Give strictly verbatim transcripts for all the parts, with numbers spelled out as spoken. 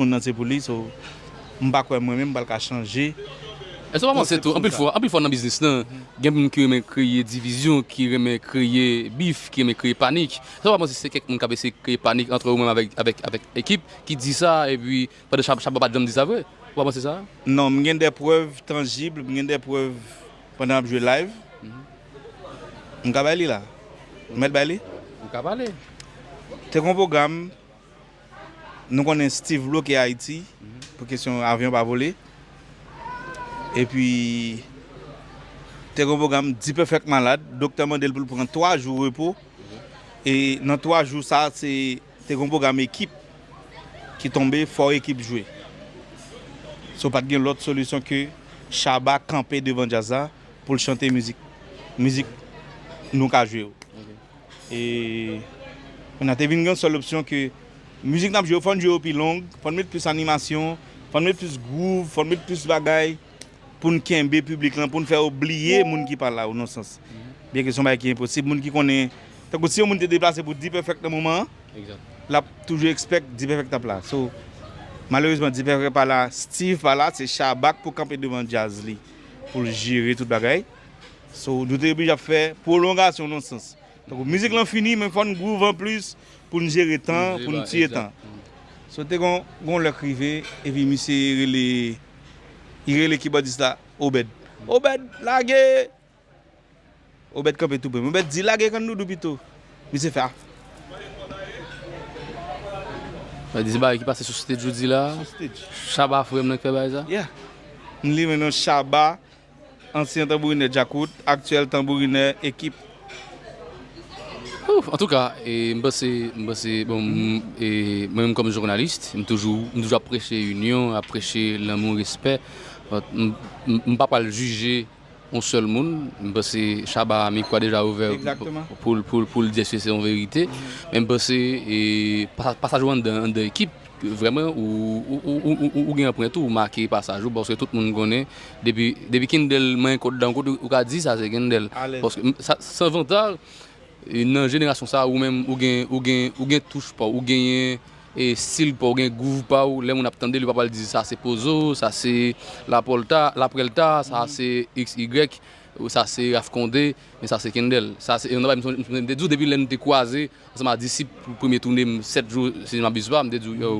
Moun nan se pou li, so, m pa kwè mwen menm m pral ka chanje. Èske w pa panse tou, anpil fwa, anpil fwa nan biznis lan, gen moun ki renmen kreye divizyon, ki renmen kreye bif, ki renmen kreye panik. Èske w pa panse se kèk moun k ap eseye kreye panik antre ou menm avèk, avèk, avèk ekip ki di sa, epi pandan Shabba pa t janm di sa vre? Ou pa panse sa? Non, m gen de prèv tanjib, m gen de prèv pandan m ap jwe live. M ka bay li la. M mèt bay li? Ou ka pale. Te gen yon pwogram, nou konnen Steve bloke Ayiti pou kesyon avyon pa vole. Epi, te gen yon pwogram, D-Perfect malad, doktè mande l pou l pran twa jou repo. E nan twa jou sa, se te gen yon pwogram ekip ki tonbe, fò ekip jwe. So, pa t gen lòt solisyon ke Shabba kanpe devan djaz la pou l chante mizik, mizik nou ka jwe yo. E kounye a te vin gen yon sèl opsyon ke mizik n ap jwe yo, fò n jwe yo pi long, fò n met plis animasyon, fò n met plis groove, fò n met plis bagay pou n kenbe piblik lan, pou n fè yo bliye moun ki pa la yo nan sans. Byenke se yon bagay ki enposib, moun ki konnen, tankou si yon moun te deplase pou D-Perfect nan moman an, l ap toujou expect D-Perfect ap la. So, malerezman, D-Perfect pa la, Steve pa la, se Shabba k pou kanpe devan djaz li pou l jere tout bagay. So, nou te oblije ap fè pwolongasyon nan sans. Tankou mizik lan fini, men fò n groove anplis pou n jere tan, pou n tiye tan. So, te gon, gon lè k rive, epi misye rele, li rele kibòdis la, Obed. Obed, lage! Obed kanpe tou pre m. Obed di, lage Kann Doudou pito. Misye fè, a. Sa di se bagay ki pase sou stage ou di la. Sou stage. Shabba frè m nan k fè bagay sa? Yeah. M li men non Shabba, ansyen tanbourinè Djakout, aktyèl tanbourinè ekip. Ouf, antouka, e, m panse, m panse, bon, m, e, mwen menm kòm jounalis, m toujou, m toujou ap preche inyon, ap preche lanmou, respè. M, m, m pa pral jije yon sèl moun. M panse Shabba mikwo a deja ouvè pou, pou, pou, pou l di èske se yon verite. Men m panse, e, pa, pasaj ou anndan, anndan ekip, vrèman, ou, ou, ou, ou, ou, ou gen anprent ou, ou make pasaj ou, paske tout moun konnen, depi, depi Kendel manyen kòd dan kote, ou ka di sa se Kendel. Paske, m, sa, san vanta, e, nan jenerasyon sa, ou menm, ou gen, ou gen, ou gen touch pa w, ou genyen, e, stil pa w, ou gen groove pa w, lè moun ap tande l, yo pa pral di sa se Pozo, sa se Lapòlta, Laprèlta, sa se X Y, ou sa se Raf Konde, men sa se Kendel. Sa se, e, yon bagay m sonje, m te di w depi lè n te kwaze, ansanm ak Disip pou premye toune m sèt jou, si m abuse pa, m te di w, yo,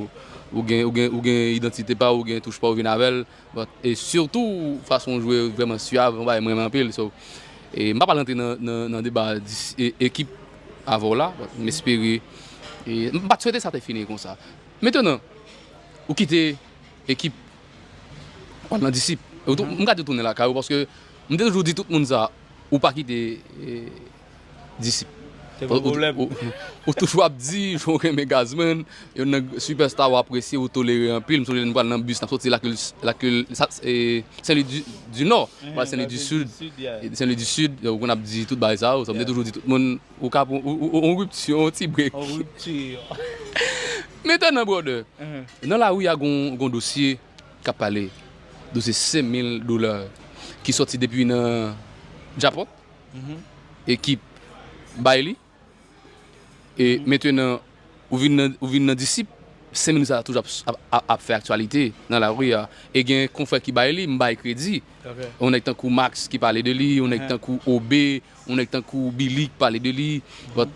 ou gen, ou gen, ou gen idantite pa w, ou gen touch pa w, vin avè l. But, e sitou, fason w jwe vrèman syav, yon bagay m renmen anpil. So, e, m pa pral rantre nan, nan, nan deba dis, e, ekip avè w la, but m espere, e, m pa t swete sa te fini konsa. Mentenan, ou kite ekip, w al nan Disip. E ou tou-, m ka di w tounen lakay ou, paske m te toujou di tout moun sa, ou pa kite, e, Disip. Ou, ou, ou, ou toujou ap di, jan w renmen Gazman, youn nan sipèsta w apresye, ou tolere anpil. M sonje lè n pral nan bis, n ap soti Lakil, Lakil, sa, e, Sen Lwi di, di Nò, pral Sen Lwi di Sid, Sen Lwi di Sid, ou konn ap di tout bagay sa yo. So, m te toujou di tout moun, ou ka pran, ou, ou, ou, yon ripti, yon ti brek. Mentenan, brother, nan lari a, gon, gon dosye k ap pale, dosye senk mil dola ki sòti depi nan Djapòt, ekip bay li, e mentenan, ou vin nan, ou vin nan Disip, senk mil sa toujou ap, ap, ap, ap fè aktyalite nan lari a. E gen konfrè ki bay li, m bay kredi. Yon nèg tankou Max ki pale de li, yon nèg tankou Obe, yon nèg tankou Billy ki pale de li. But,